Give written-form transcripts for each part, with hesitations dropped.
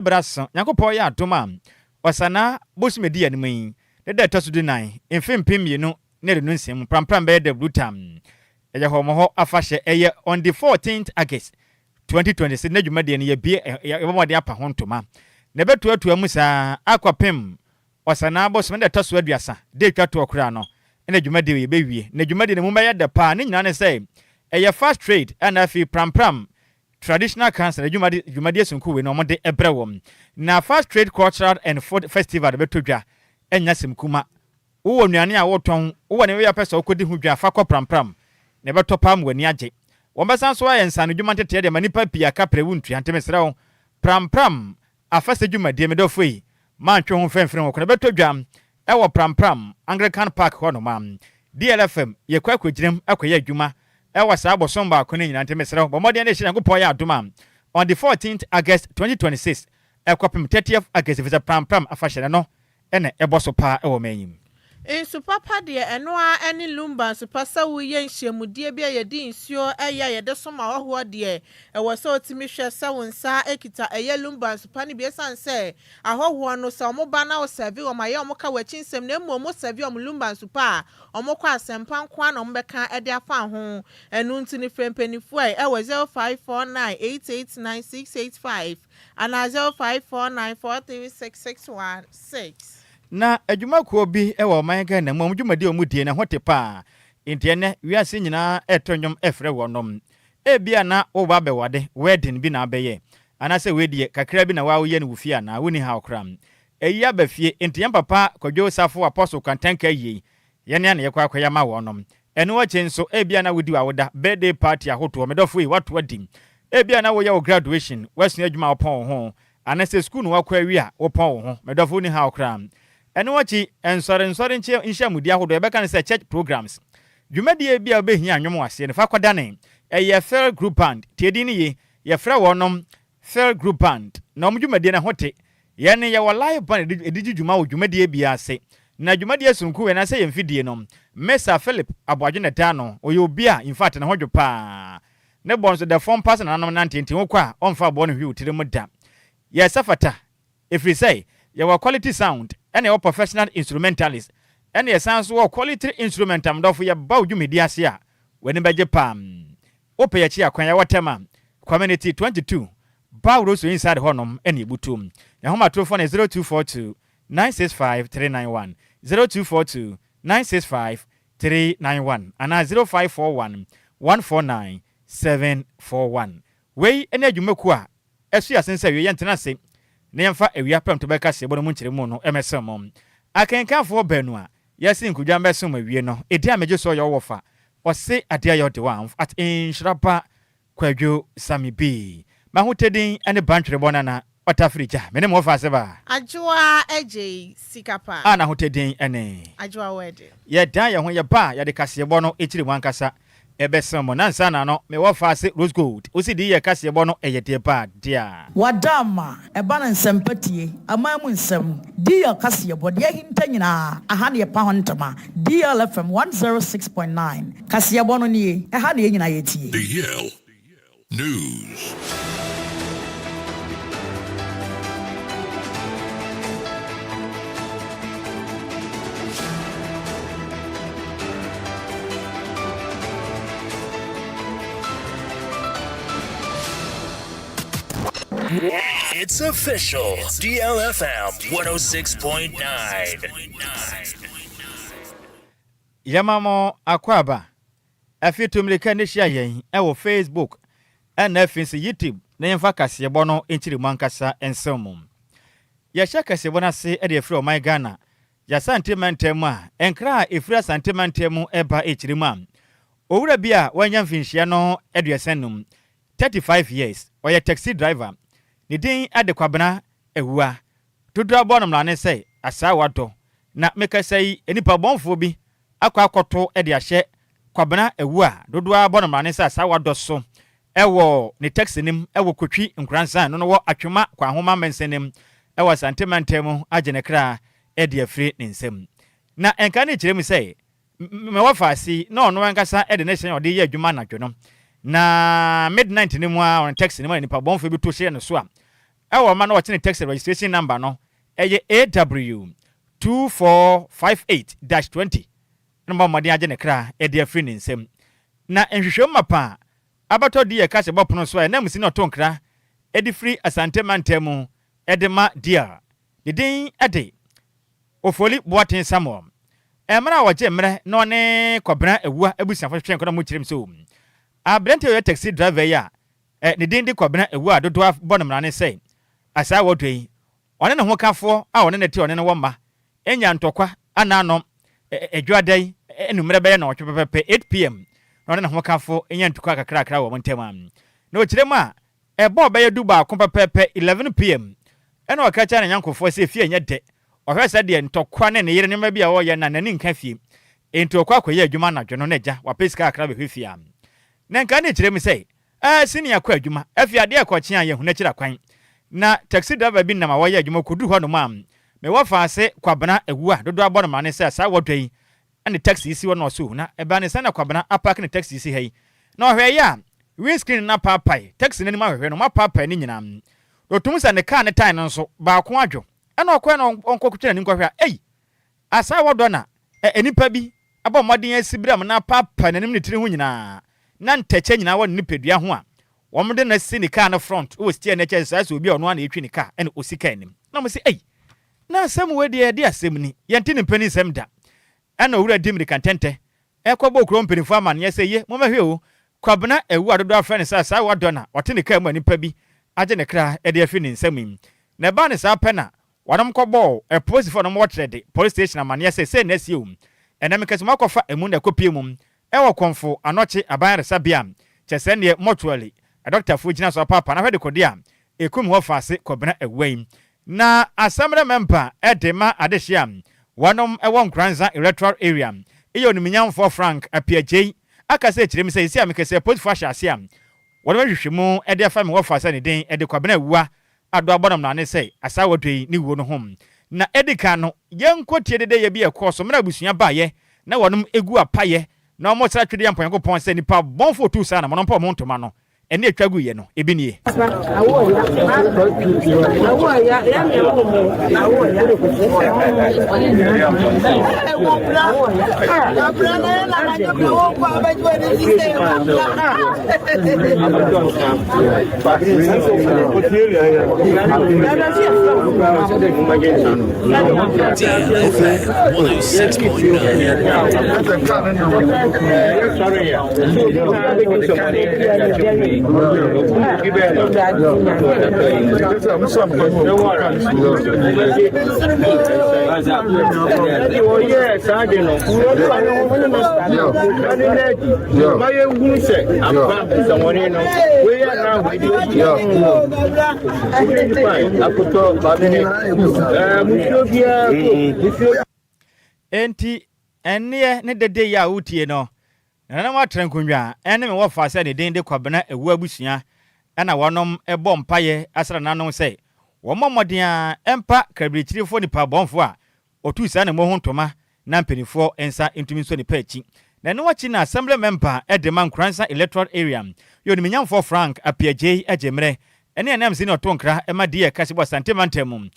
Berɛ aso, Nyankopɔn yɛ adom a, Ɔsanaa bosome di anim yi, ne da ɛtɔ so dunan, mfe 2026 mu, prampram bɛyɛ Dabrutam. Ɛyɛ Hɔmɔhɔ afahyɛ, ɛyɛ on the 14th August 2026 na dwumadie no yɛbue, yɛbɔ mmɔden apa ho ntoma. Na ɛbɛtoatoa mu saa akɔpem Ɔsanaa bosome da ɛtɔ so 30, da ɛtwa toɔ koraa no, na dwumadie wei yɛbɛwie. Na dwumadie no mu bɛyɛ dɛ paa, ne nyinaa ne sɛ ɛyɛ fast trade ɛna afei prampram Traditional Council adwuma de dwumadie sononko wei na wɔde brɛ wɔn. Na Fast Trade Cultural and Food Festival de bɛtɔ dwa, ɛnyɛ asɛm kuma. Wowɔ nnuane a wotɔn, wowɔ nneɛma bi a wopɛ sɛ wokɔdi ho dwa a, fa kɔ Prampram na ɛbɛtɔ paa ma w'ani agye. Wɔbɛsan nso ayɛ nsaanodwuma nteteɛ de ama nnipa pii a kaprɛ wontua. Nti mesrɛ wo, Prampram Afahyɛ dwumadie, me dɔfo ei, mantwe ho mfɛmfiri ho koraa, ɛbɛtɔ dwa wɔ Prampram Anglican Park hɔnom a, DLFM, yɛkɔ akɔgyinam akɔyɛ adwuma wɔ saa bosom baako no nyinaa, nti mesrɛ wo, bɔ mmɔden na hyira Nyankopɔn yɛ adom a, on the 14th August 2026 kɔpem 30th August, ɛfiri sɛ Prampram afahyɛ no, ɛno na ɛbɔ so paa wɔ ɔman yi mu. Nsu papa deɛ ɛno ara ne Lumba nsu pa sɛ woreyɛ nhyiamudie bi a yɛde nsuo yɛ a yɛde som ahɔhoɔ deɛ ɛwɔ sɛ wotumi hwɛ sɛ wo nsa kita ɛyɛ Lumba nsu pa no bi ɛsiane sɛ ahɔhoɔ no sɛ wɔn ba na wo sɛve wɔn ayɛ wɔn ka w'akyi nsɛm na mmom wo sɛve wɔn Lumba nsu pa a wɔn kɔ asɛmpa nko ara na wɔn bɛka de afa ho ɛno nti no frɛ mpaninfoɔ ɛwɔ 0549 889 685 anaa 0549 436 616. Na adwumakuo bi wɔ ɔman Ghana mu a wɔn dwumadie a wɔdie no ɛho te paa, enti ɛnnɛ wiase nyinaa reto nnwom frɛ wɔnom. Ebia na woreba abɛwade, wedding bi na abɛyɛ, anaasɛ wei deɛ kakra bi na woa woyɛ no wo fie anaa, wonni haw koraa. Ayi aba fie, enti yɛn papa Kwadwo Safo Apostle Kantanka ayie yi, yɛn ara na yɛkɔ akɔyɛ ama wɔnom. Ɛno akyi nso, ebia na wodi w'awoda, birthday party ahodoɔ, me dɔfo ei, woato adi. Ebia na woyɛ wo graduation, woasua adwuma a wopɔn wo ho, Anasɛ sukuu na woakɔ awie a, wopɔn wo ho. Me dɔfo, wonni haw koraa. Ɛno akyi, nsɔrensɔre nhyiamudi ahodoɔ, yɛbɛka no sɛ church programs. Dwumadie bi a wobɛhia nnwom wɔ aseɛ no, fa kɔdane. Ɛyɛ Phil Group Band. Tie din no yie. Yɛfrɛ wɔnom Phil Group Band. Na wɔn dwumadie no, ɛho te. Yɛn yɛwɔ live band a yɛde di dwuma wɔ dwumadie biara ase. Na dwumadie sononko wei anaasɛ yɛn mfidie no, Mesa Philip Aboagye na ɛda ano. Ɔyɛ obi a, in fact, ne ho dwo paa. Ne bɔ nso da fam paa sɛ nananom nante nti wokɔ a ɔmfa aboɔ no nhwi wo tiri mu da. Yɛsɛ fata ɛfiri sɛ yɛwɔ quality sound ɛna yɛwɔ professional instrumentalist ɛna yɛsan nso wɔ quality instrument a medɔfo yɛba wo dwumadi ase a w'ani bɛgye paa. Wopɛ yɛkyi a kwan yɛwɔ Tema community 22 Bawroso inside hɔ nom ɛna yɛbutu. Yɛn ahomatorofo no yɛ 0242 965 391, 0242 965 391 anaa 0541 149 741. Wei ne adwumakuo a ɛso yɛ asen sɛ awie yɛntena ase na yɛmfa awia prɛmto bɛka seɛbɔ no mu nkyerɛmu no mmɛsom mo. Akenkanfoɔ baanu a yɛasi nkudwa mmɛsom awie no, edin a megye soɔ yɛ Ɔwɔfa, Ɔse Adeɛ Ayɛ Ɔde Wa, at Nhyira Ba Kwadwo Sammy B. M'ahotɛdin ne Bantwerebɔ Nana Ɔtafiri Gya. Me ne mo wɔfa ase ba. Adwoa Agyei Sika Pa. A n'ahotɛdin ne. Adwoa Wɛde. Yɛdan yɛn ho yɛba a, yɛde kaseɛbɔ no akyiri mu ankasa ɛbɛsɛn mo. Nansa na no, me wɔfa ase Rose Gold. Wosi di yɛ kaseɛbɔ no ɛyɛ deɛ ba deɛ. Wada ama ɛba no nsɛmpa tie, aman mu nsɛm, DL kaseɛbɔ, deɛ ahinta nyinaa, aha na yɛpa ho ntoma, DL FM 106.9. Kaseɛbɔ no nie, ɛha na yɛn nyinaa yɛtie. DL News. It's official. DLFM 106.9. Yɛma mo akwaaba. Afei tu mmirika ne hyia yɛn wɔ Facebook ɛna afei nso YouTube na yɛmfa kaseɛbɔ no nkyerɛmu ankasa nsew mo. Yɛhyɛ kaseɛbɔ no ase de afiri ɔman Ghana, y'Asante mantam mu a nkra a ɛfiri Asante mantam mu ɛba ɛkyerɛ mu a owura bi a wanya mfinhyia no 35, 35 years, ɔyɛ taxi driver, ne din de Kwabena Awuah, Dodoɔ abɔ no mmrane sɛ asaawa dɔ. Na mekasa yi, nnipa bɔnfoɔ bi akɔ akɔto de ahyɛ Kwabena Awu a dodoɔ ara bɔ no mmrane sɛ asaawa dɔ so wɔ ne taxi no mu wɔ Kotwi Nkoransan no no wɔ Atwema Kwahoma mansin no mu wɔ Asante mantam mu agye ne kra de afiri ne nsam. Na nka no kyerɛ mu sɛ mewɔ faase yi na ɔno ankasa de ne hyɛn a ɔde yɛ adwuma anadwo no na midnight no mu ara ɔne taxi no mu a nnipa bɔnfoɔ bi to hyɛɛ no so a. Ɛwɔ ma na wɔkye ne taxi registration number no ɛyɛ AW 2458 dash 20 na wɔabɔ mmɔden agye ne kra de afiri ne nsam. Na nhwehwɛmu mapa a abatɔ di yɛ kahyɛbɔ pono so a ɛnam si na ɔto nkra de firi Asante mantam mu de ma Dear. Ne din de Ofoli Boateng Samuel. Mmerɛ a wɔgye mmerɛ na ɔne Kɔbena Awuah abusuafo twetwe nkɔmmɔ no kyerɛ mu sɛ aberanteɛ a ɔyɛ taxi driver yi a ne din de Kwabena Awuah a dodoɔ abɔ no mmara ne sɛ asaa wɔdɔ yi, ɔne ne hokafoɔ a ɔne no te ɔne no wɔ mma anya ntɔkwa anaano Adwuada yi anwummerɛ bɛyɛ nnɔnwɔtwe pɛpɛpɛ, 8 pm, na ɔne ne hokafo nya ntukwa kakrakra wɔ wɔn ntam a na ɔkyerɛ mu a ɛbɔɔ bɛyɛ dubaako pɛpɛɛpɛ, 11 pm, ɛna ɔka kyerɛ n'anyankofoɔ sɛ fie nyɛ dɛ, ɔhwɛ sɛ deɛ ntɔkwa ne ne yere nneɛma bi a ɔreyɛ no a n'ani nka fie, enti ɔkɔ akɔyɛ adwuma anadwo no na agya wapɛ sika kakra bɛhwɛ fie a na nka ne kyerɛ mu sɛ Ɛɛ, senior kɔ adwuma. Afei adeɛ rekɔkye a, yɛhunu akyiri akwan. Na taxi driver bi nam a wɔyɛ adwuma, ɔkɔduru hɔnom a, me wɔfa ase Kwabena awu a dodoɔ abɔ no mane sɛ saa wɔdɔ yi ne taxi yi si hɔ na ɔso na ɛbaa ne sɛn na Kwabena apaake ne taxi yi si ha yi. Na ɔhwɛeɛ a, windscreen no apaapae, taxi no anim ahwehwɛ no, wɔapaapae ne nyinaa. Na ɔtum sɛ ne kaa ne tae no nso, baako adwo. Ɛna ɔkɔɛ na ɔnkɔtwe n'ani nkɔhwɛ a, ei! Asaa wɔdɔ na nnipa bi abɔ mmɔden asi bram na apaapae n'anim ne tiri ho nyinaa na ntɛkyɛ nyinaa wɔ ne nipadua ho a wɔde no asi ne kaa no front wɔ steer no akyi a saa sɛ obi a ɔno ara na ɛretwi ne kaa ɛna ɔsi kaa anim na wɔn sɛ ei na asɛm wei deɛ ɛde asɛm ni yɛnte ne mpanin nsɛm da ɛna owura di mmirika ntɛntɛ ɛkɔbɔ kurom mpanimfoɔ amanneɛ sɛ ye mommɛhwɛ o Kwabena awu a dodoɔ afrɛ no sɛ asaa wadɔ na ɔte ne kaa mu a nipa bi agye ne kra de afiri ne nsam yi na ɛbaa ne saa pɛ na Wɔnom kɔ bɔɔ apolisifo a wɔnom wɔ Trɛde police station amaneɛ sɛ sei na asie o, ɛnɛ meka sɛ moakɔ fa amu na ɛkɔ pie mu wɔ Kɔmfo Anɔkye aban ayaresabea a kyɛ sɛ neɛ mortuary adɔktafoɔ gyina so apaapa no ahwɛ dekode a ɛkum hɔ fa ase kɔbena awua yi. Na Asammerɛ mɛmpa de ma adehye a wɔnom wɔ Nkoranza electoral area yɛ Onimnyamfoɔ Frank Appiagyei akasa akyire mu sɛ seisei a meka sɛ apolisifo ahyɛ ase a wɔnom ahwehwɛ mu de afa me wɔfa sɛ ne den de Kwabena Awua Ado abɔ no mmrane sɛ asaawa dua yi ne wuo no ho. Na edi kan no, yɛnkɔ tie dedeyɛ bi a ɛkɔɔ so mmerɛ abusua baeɛ na wɔnom gu apayɛ na wɔn sra twedeɛ mpa Onyankopɔn sɛ nnipa bɔnfoɔ tuu saa anamɔn no mpa wɔn ho ntoma no, ɛnne a ɛtwa guiɛ no, ebi nie. DLFM 106.9. Enti ɛnneɛ ne dede yi a wotie no, nananom atra nkonnwa ne me wɔfa sɛ ne din de Kwabena Awu abusua na wɔnom bɔ mpaeɛ asra nananom sɛ wɔmmɔ mmɔden ara mpa krabrikyirifoɔ nipa bɔnfoɔ a Ɔtuu saa anammɔn ho ntoma na mpanimfoɔ nsa ntumi nsɔ nipa akyi. Na ɛno akyi na Assembly Member de ma Nkoranza Electoral Area yɛ Onimnyamfoɔ Frank Appiah-Gyei Agyemmerɛ ne anamsini a ɔto nkra ma DA Kasebo Asante Mantam mu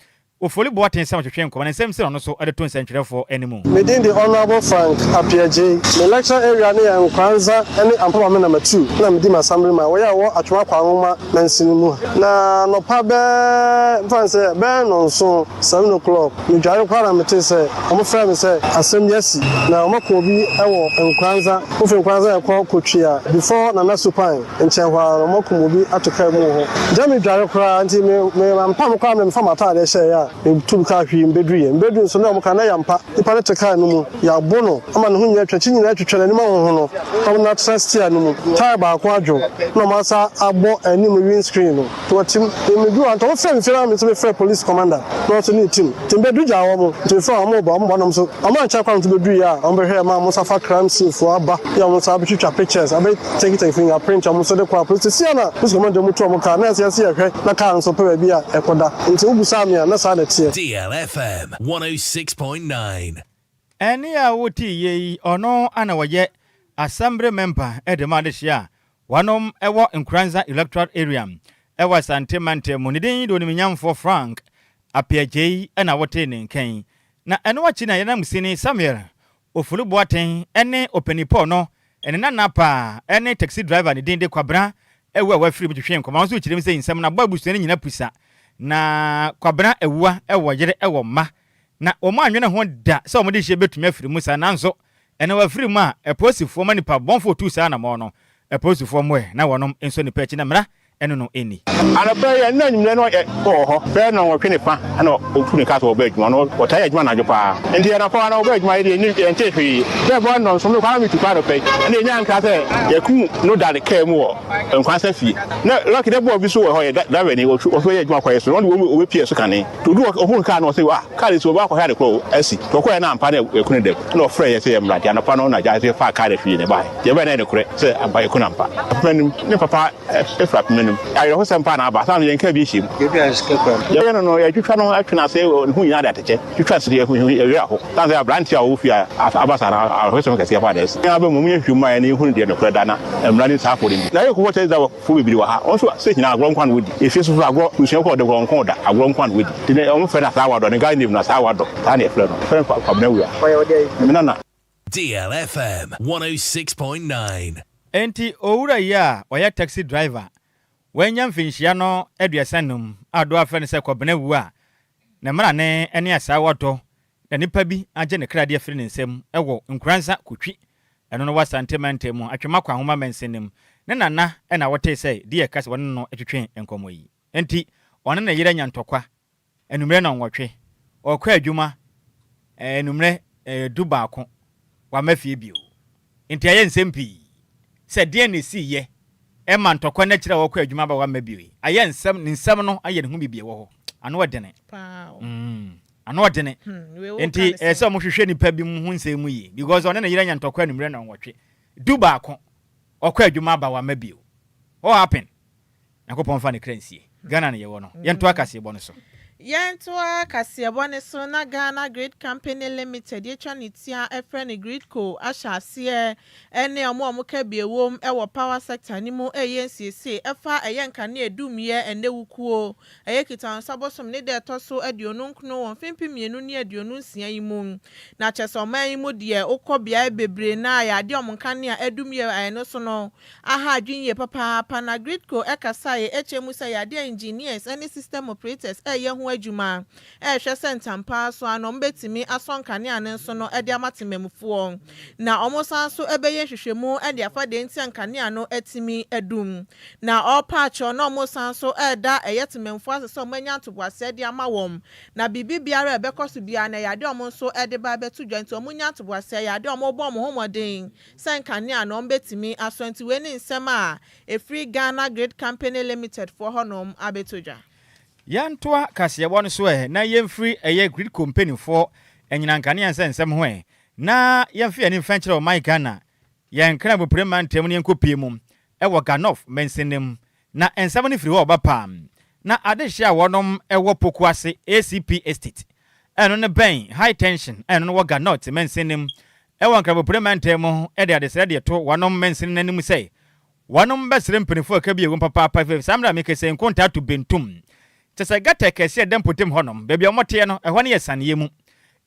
Ofori Boateng sɛ wɔtwetwe nkɔmmɔ na nsɛm si na ɔno nso de to nsɛntwerɛfoɔ anim. Me din de Honourable Frank Appiah-Gyei. Me electoral area no yɛ Nkoranza ne Ampomame Number 2 na medi m'Assemblyman wɔ yɛ a ɛwɔ Atwoma Kwanwoma mansini mu. Na anɔpa bɛɛ mfa no sɛ bɛyɛ nnɔnson, 7 o'clock, medware koraa na metee sɛ wɔfrɛ me sɛ asɛm bi asi na wɔako obi wɔ Nkoranza. Wofi Nkoranza rekɔ Kotwi a, before Nana Supan nkyɛn hɔ ara no, wɔakum obi ato kaa mu wɔ hɔ. Gya medware koraa nti me me mampam koraa na mefa m'ataadeɛ hyɛeɛ a metu kaa hwii mebɛduruiɛ. Mebɛduru nso na wɔka na ɛyɛ ampa, nipa no te kaa no mu, yɛabo no ama ne ho nyinaa atwa, akyi nyinaa atwitwa, n'anim ahohono na wɔde no atena steer no mu. Tyre baako adwo na wɔasa abɔ anim windscreen no. Nti wɔte me meduru hɔ nti wɔfrɛ me fie na me nso mefrɛ police commander na ɔnso ne team nti mebɛduru gyaa wɔn nti mefrɛ wɔn wɔn ba wɔn ba na wɔn nso wɔn ankyɛ koraa nso bɛduru yɛ a wɔn bɛhwɛ ma wɔn nso afa crime scene foɔ aba yɛ wɔn nso abɛtwitwa pictures abɛ take take finger print wɔn nso de kɔ a police sia na police commander wɔn tu wɔn car na ɛsɛ yɛsɛ yɛhwɛ na car nso pɛ baabi a ɛkɔda nti wobusaa me a na saa na ɛteɛ. DLFM 106.9. Ɛnne a wotee yei yi, ɔno na ɔyɛ Assembly Member de ma adehyeɛ a wɔnom wɔ Nkoranza Electoral Area. wɔ Asante mantam mu. Ne din de Onimnyamfoɔ Frank Appiagyei na wotee ne nka yi. Na ɛno akyi na yɛn nanmusini Samuel Ofori Boateng ne Ɔpanin Paul no ne nana paa ne taxi driver ne din de Kwabena Awuah a wafiri mu twetwee nkɔmmɔ. Ɔno nso kyerɛ mu sɛ nsɛm no abɔ abusua no nyina pusa. Na Kwabena Awuah wɔ yere wɔ mma. Na wɔn annwene ho da sɛ wɔn dehyeɛ bɛtumi afiri mu saa nanso ɛnɛ wafiri mu a apolisifoɔ ma nipa bɔnfoɔ tuu saa anamɔn no. Apolisifoɔ mmoɛ na wɔnom nsɔ nipa akyi na mmara ɛne no nni. Anɔpa yi, ɛnnɛ anwummerɛ no ɔwɔ hɔ bɛyɛ nnɔnwɔtwe ne fa na ɔtu ne kaa sɛ ɔreba adwuma. Ɔno ɔtaa yɛ adwuma anadwo paa. Nti anɔpa no ɔba adwuma yi deɛ yɛntee hwee. Bɛyɛ bɛyɛ nnɔnson me koraa na metu kwan anɔpa yi ɛna yɛnyaa nkra sɛ yɛakum no da ne kaa mu wɔ Nkoransa fie. Na lucky dɛ boy bi so wɔ hɔ ɔyɛ driver ni ɔtwi ɔso yɛ adwuma kwan so na ɔno deɛ ɔbɛpie so kane. Nti ɔduru hɔ ɔhuu kaa no ɔse ah kaa no si hɔ ɔbɛkɔ akɔhwɛ ade korɔ asi. Nti ɔkɔeɛ na ampa na yɛaku no dɛm. Ɛna ɔfrɛɛ yɛn sɛ yɛmmra nti anɔpa no na gya nso yɛfaa kaa no fie na ɛbaeɛ. Nti yɛbaeɛ na ɛyɛ nokorɛ sɛ ampa yɛaku no ampa. Apem anim ne papa Efra apem anim. Awerɛhosɛm paa na aba. Saa no yɛn kaa bi nhyiam. Yɛyɛ no no yɛtwitwa no twe no ase ne ho nyinaa de atɛkyɛ twitwa ase yɛ yɛ werɛ aho. Saa sɛ aberante a ɔwɔ fie a aba saa no awerɛhosɛm kɛseɛ paa na asi. Yɛn aba mu yɛn nhwehwɛ mu ma yɛn na yɛhunu deɛ nokorɛ da na mmara ne saa afɔre no. Na yɛkɔ hɔ kyɛ Israelfoɔ bebree wɔ ha. Wɔn nso sɛ nyinaa agorɔ nko ara na wɔdi. Efie so nso agorɔ abusua kɔ ɔde agorɔ nko da agorɔ nko ara na wɔdi. Nti na wɔn frɛ no Asaawa Dɔ ne guy name no Asaawa Dɔ saa na yɛfrɛ no. Yɛfrɛ no Kwabena Wura. Me nana. DLFM 106.9. Enti owura yi a ɔyɛ taxi driver, wanya mfinhyia no 35 a doɔ afrɛ no sɛ Kɔbena Wu a ne mmrane ne asaawa dɔ na nipa bi agye ne kra de afiri ne nsam wɔ Nkoranza Kotwi, ɛno no wɔ Asante mantam mu, Atwema Kwahoma mansin no mu. Ne nana na wotee sɛ deɛ ɛka sɛ wɔne no twetwe nkɔmmɔ yi. Enti ɔne ne yere anya ntɔkwa Anwummerɛ nnɔnwɔtwe, ɔrekɔ adwuma, anwummerɛ 11, wamma fie bio. Nti ayɛ nsɛm pii sɛ deɛn na ɛsiiɛ ɛma ntɔkwa no akyiri a ɔrekɔ adwuma aba wamma bio yi. Ayɛ nsɛm, ne nsɛm no ayɛ ne ho biribi ɛwɔ hɔ. Ano ɔdene. Ano ɔdene. Nti ɛyɛ sɛ wɔhwehwɛ nipa bi mu ho nsɛm mu yie because ɔne ne yere anya ntɔkwa anwummerɛ nnɔnwɔtwe, 11, ɔkɔ adwuma aba wamma bio. What happened? Nyankopɔn mfa ne kra nsie. Ghana na yɛwɔ no. Yɛntoa kaseɛbɔ no so. Yɛntoa kaseɛbɔ no so na Ghana Grid Company Limited yɛtwa ne tia frɛ no GRIDCo ahyɛ aseɛ ne wɔn a wɔka bi ɛwom wɔ power sector no mu reyɛ nsiesie ɛfa ɛyɛ nkanea dumyɛ ɛnnɛ wukuo ɛyɛ Kitawonsa bosom ne da ɛtɔ so 29 wɔ mfe 2026 yi mu na kyerɛ sɛ ɔman yi mu deɛ wokɔ beaɛ bebree no a yɛ adeɛ a wɔn nkanea adumyɛ ɛno so no Aha adwene yie papaapa na Gridco kasaeɛ kyerɛ mu sɛ yadeɛ a engineers ne system operators reyɛ ho adwuma rehwɛ sɛ ntampaa so ara no wɔbɛtumi asɔ nkanea no nso no de ama temamufoɔ na wɔsan nso bɛyɛ nhwehwɛmu de afa deɛ nti a nkanea no atumi adum na ɔrepa akyɛw na wɔsan nso reda ɛyɛ temamufoɔ ase sɛ wɔanya ntoboaseɛ de ama wɔn na biribi biara a ɛbɛkɔ so biara no ɛyɛ adeɛ a wɔn nso de ba bɛto dwa nti wɔnya ntoboaseɛ ɛyɛ adeɛ a wɔrebɔ wɔn ho mmɔden sɛ nkanea na wɔbɛtumi asɔ nti wei ne nsɛm a ɛfiri Ghana Grid Company Limited foɔ hɔnom abɛtɔ dwa. Yɛntoa kaseɛbɔ no so ɛ na yɛmfiri ɛyɛ Gridco mpaninfoɔ anyina nkanea nsɛnsɛm ho ɛ na yɛmfa yɛn ani mfa nkyerɛ ɔman Ghana, yɛn Nkrabopire mantam no yɛnkɔpue mu wɔ Ga North mansin no mu Na nsɛm no firi hɔ reba paa. Na adehye a wɔnom wɔ Poku ase ACP Estate a ɛno no bɛn High Tension a ɛno no wɔ Ga North mansini no mu wɔ Nkrabopire mantam mu de adesrɛ de to wɔnom mansini no anim sɛ wɔnom bɛsrɛ mpaninfoɔ a ɛka bi a ɛwom papaapa ɛfiri saa mmerɛ a mekasa yi nkontaa to bentum kyɛ sɛ gutter kɛseɛ a ɛda mpotam hɔnom baabi a wɔteɛ no ɛhɔ no yɛ saneɛ mu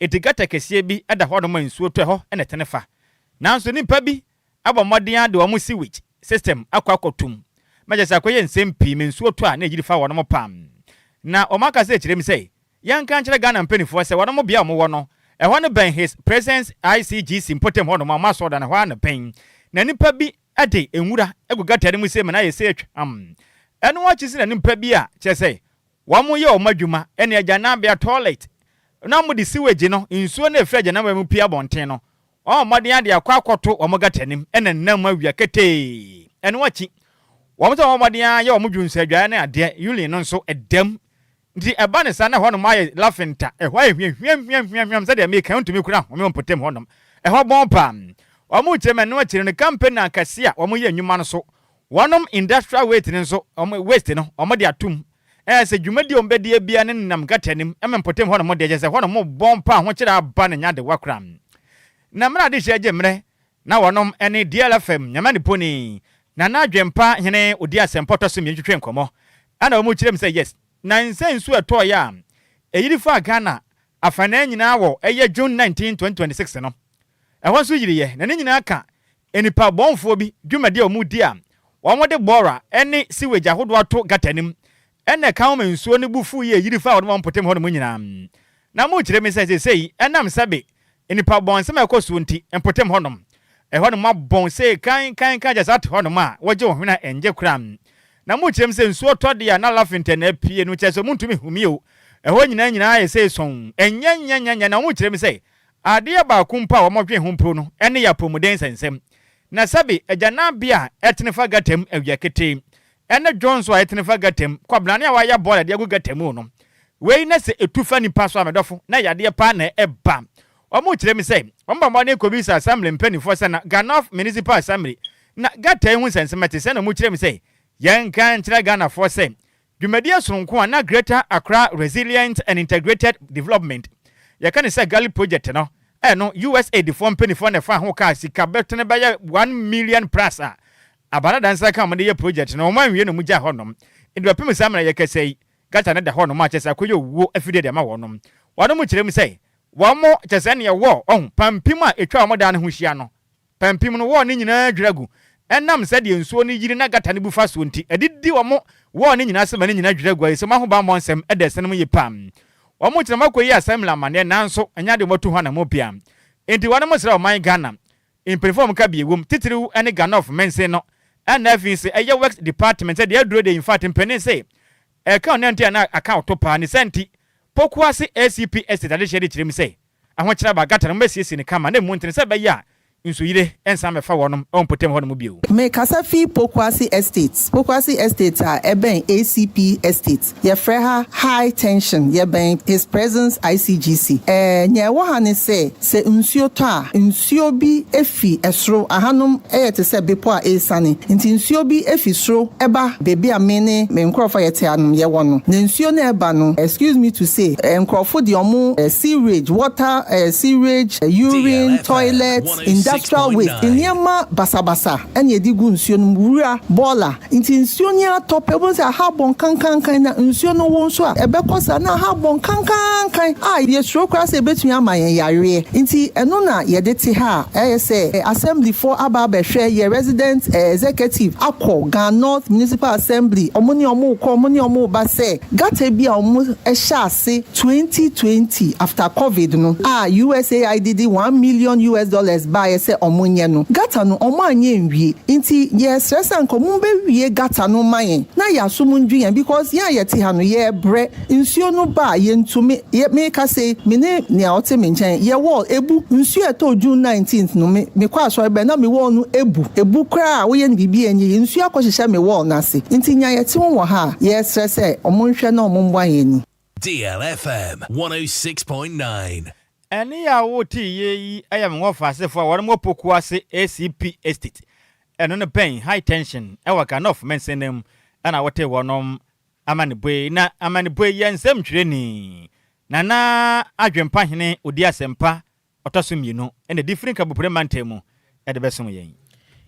enti gutter kɛseɛ bi da hɔnom a nsuo tɔ ɛhɔ na ɛtene fa nanso nnipa bi abɔ mmɔden ara de wɔn sewage system akɔ akɔto mu ma kyerɛ sɛ akɔyɛ nsɛm pii ma nsuo tɔ a na ɛyiri fa wɔnom paa. Na wɔn aka sɛ kyerɛ mu sɛ yɛnka nkyerɛ Ghana mpaninfoɔ sɛ wɔnom bea a wɔn wɔ no ɛhɔ no bɛn His Presence ICGC mpɔtam hɔnom a wɔn asɔrdan ɛhɔ ara na bɛn na nnipa bi de nwura agu gutter no mu sei ma no ayɛ sɛ atwam. Ɛno akyi nso na nnipa bi a kyerɛ sɛ wɔn yɛ wɔn adwuma ɛne agyananbea toilet na wɔde sewage no nsuo no a ɛfiri agyananbea mu pue abɔnten no Wɔabɔ mmɔden ara de akɔ akɔto wɔn gata anim na nna mu awia ketee. Ɛno akyi, wɔn nso bɔ mmɔden ara yɛ wɔn dwonsɔadwaeɛ ne adeɛ, urine no nso da mu. Nti ɛba no saa na ɛhɔnom ayɛ lafenta, ɛhɔ ayɛ hwiahwiahwiahwiahwiam sɛdeɛ meka yi, wontumi kura home wɔ mpɔtam hɔnom. Ɛhɔ bɔn paa. Wɔkyerɛ mu ɛno akyiri no, company akɛseɛ a wɔyɛ nnwuma no so, wɔnom industrial waste no nso, wɔn waste no, wɔde atom. Ɛyɛ sɛ dwumadi a wɔbɛdi biara no nenam gata anim ma mpɔtam hɔnom deɛ, kyerɛ sɛ hɔnom bɔn paa, ahokyerɛ aba na ɛnyɛ adewa koraa. Na mmerɛ adehyeɛ gye mmerɛ na wɔnom ne DLFM Nyamaniponi Nana Adwempa Hene Odi Asɛmpa ɔtɔ so mmienu twetwe nkɔmmɔ. Ɛna wɔn kyerɛ mu sɛ yes, na nsɛ nsuo ɛtɔɔeɛ a ɛyiri faa Ghana afanaa nyinaa wɔ ɛyɛ June 19, 2026 no, ɛhɔ nso yiriiɛ, na ne nyinaa ka nnipa bɔnfoɔ bi dwumadi a wɔdi a wɔde bɔɔra ne sewage ahodoɔ ato gutter no mu ɛna ɛka ho ma nsuo no bu fuiɛ a ɛyiri faa wɔn mpɔtam hɔnom nyinaa. Na mokyerɛ me sɛ seesei ɛnam sɛbe nnipa bɔnsɛm a ɛkɔ soɔ nti, mpɔtam hɔnom, ɛhɔnom abɔn sei kan kan kan kyerɛ sɛ ate hɔnom a wɔgye wɔn hwene a ɛngye koraa. Na mokyerɛ me sɛ nsuo tɔ deɛ a na lafintɛ na apue no kyerɛ sɛ montumi nhumi o, ɛhɔ nyinaa nyinaa ayɛ sei sɔnn, ɛnyɛ nyɛ nyɛ nyɛ. Na wɔkyerɛ me sɛ adeɛ baako mpo a wɔdwen ho mpo no ne yɛ apɔmuden nsɛnsɛm. Na sɛbe agyananbea a ɛtene fa gata mu awia ketee ne dwonso a ɛtene fa gata mu, kwabrane a wɔayɛ bɔɔla de agu gata mu no, wei na sɛ ɛtu fa nnipa so a, me dɔfo, na yadeɛ paa na ɛba. Wɔkyerɛ me sɛ wɔbɔ mmɔden kɔbisa Assembly mpanimfoɔ sɛ na Ga North Municipal Assembly na gata yi ho nsɛnsɛm ɛte sɛn na wɔkyerɛ me sɛ yɛnka nkyerɛ Ghanafoɔ sɛ dwumadie sononko a na Greater Accra Resilient and Integrated Development, yɛka no sɛ GALI project no, ɛno USAID foɔ mpanimfoɔ na ɛfaa ho kaa sika bɛtene bɛyɛ 1 million plus a abana dansa ka wɔde yɛ project no, wɔn anwie na wɔn gya hɔnom. Nti bɛpem saa mmerɛ yɛkasa yi, gata no da hɔnom a kyerɛ sɛ akɔyɛ owuo afidie de ama wɔnom. Wɔnom kyerɛ mu sɛ wɔn mo kyerɛ sɛ neɛ wɔ ɔho pampim a ɛtwa wɔn dan no ho hyia no, pampim no wɔɔ no nyinaa dwira gu ɛnam sɛdeɛ nsuo no yiri na gata no bu fa soɔ nti, ɛdidi wɔn wɔɔ no nyinaa sɛ ma no nyinaa dwira gu ayɛ sɛ wɔn ahobammɔ nsɛm ɛda ɛsɛn mu yie paa. Wɔn kyerɛ wɔn akɔyi assembly amanneɛ, nanso ɛnyɛ adeɛ wɔatu ho anammɔn pii a nti wɔn mo srɛ ɔman Ghana mpanyinfoɔ a wɔn ka bi ewom, titiriw ne Ga North mansin no, ɛna afei sɛ ɛyɛ Works Department sɛ deɛ aduro de, in fact mpanin sɛ ɛka ɔnan nti a na aka ɔto paa ne sɛ nti Pokuase ACP Estate adehyɛ de kyerɛ mu sɛ ahokyerɛ aba gata no wɔbɛsiesie no kama na emu ntene sɛ ɛbɛyɛ a nsuyire nsan bɛfa wɔnom wɔ mpɔtam hɔnom bio. Mekasa fi Pokuase Estate, Pokuase Estate a ɛbɛn ACP Estate. Yɛfrɛ ha High Tension, yɛbɛn His Presence ICGC. Ɛɛ, nea ɛwɔ ha ne sɛ, sɛ nsuo tɔ a, nsuo bi fi soro, ahanom yɛ te sɛ bepɔ a ɛresiane, nti nsuo bi fi soro ba baabi a me ne me nkurɔfoɔ a yɛte hanom yɛwɔ no. Na nsuo no ɛreba no, excuse me to say, nkurɔfo de ɔmo sewage, water, sewage, urine, DLFM toilet, industrial waste, 106.9. Nneɛma basabasa ɛna yɛde gu nsuo no mu, wura, bɔɔla. Nti nsuo no atɔ pɛ, wobɛhu sɛ aha bɔn kankankan, na nsuo no wo nso a ɛbɛkɔ saa na aha bɔn kankankan a yɛsuro koraa sɛ ɛbɛtumi ama yɛn yareɛ. Nti ɛno na yɛde te ha a ɛyɛ sɛ assemblyfoɔ aba abɛhwɛ yɛ resident executive akɔ Ga North Municipal Assembly, ɔmo ne ɔmo kɔ, ɔmo ne ɔmo ba sɛ gutter bi a ɔmo hyɛ ase 2020 after COVID no a USAID de US$1 million baayɛ sɛ ɔmo nyɛ no, gutter no ɔmo anyɛ nwie. Nti yɛsrɛ sɛ nka ɔmo bɛwie gutter no ma yɛn na yɛaso mu ndwi yɛn, because yɛn a yɛte ha no, yɛrebrɛ. Nsuo no ba a yɛntumi yɛ. Meka sɛ me ne nea ɔte me nkyɛn yɛ wall ebu. Nsuo ɛtɔ June 19th no, me mekɔ asɔre bɛn na me wall no ebu ebu koraa a woyɛ no biribi ɛnyɛ yɛ. Nsuo akɔhyehyɛ me wall n'ase. Nti nea yɛte ho wɔ ha a yɛsrɛ sɛ ɔmo nhwɛ na ɔmo mboa yɛn ni. DLFM 106.9. Ɛne a wote yie yi yɛ me wɔfa asefoɔ a wɔn wɔ Pokuase ACP Estate, ɛno no bɛn High Tension ɛwɔ Ga North mansin no mu, ɛna wote wɔnom amanebue. Na amanebue yɛ nsɛm twerɛni Nana Adwempa Hene Odi Asɛmpa ɔtɔ so mmienu ɛna di firi Nkabopore mantam mu ɛde bɛsom yɛn.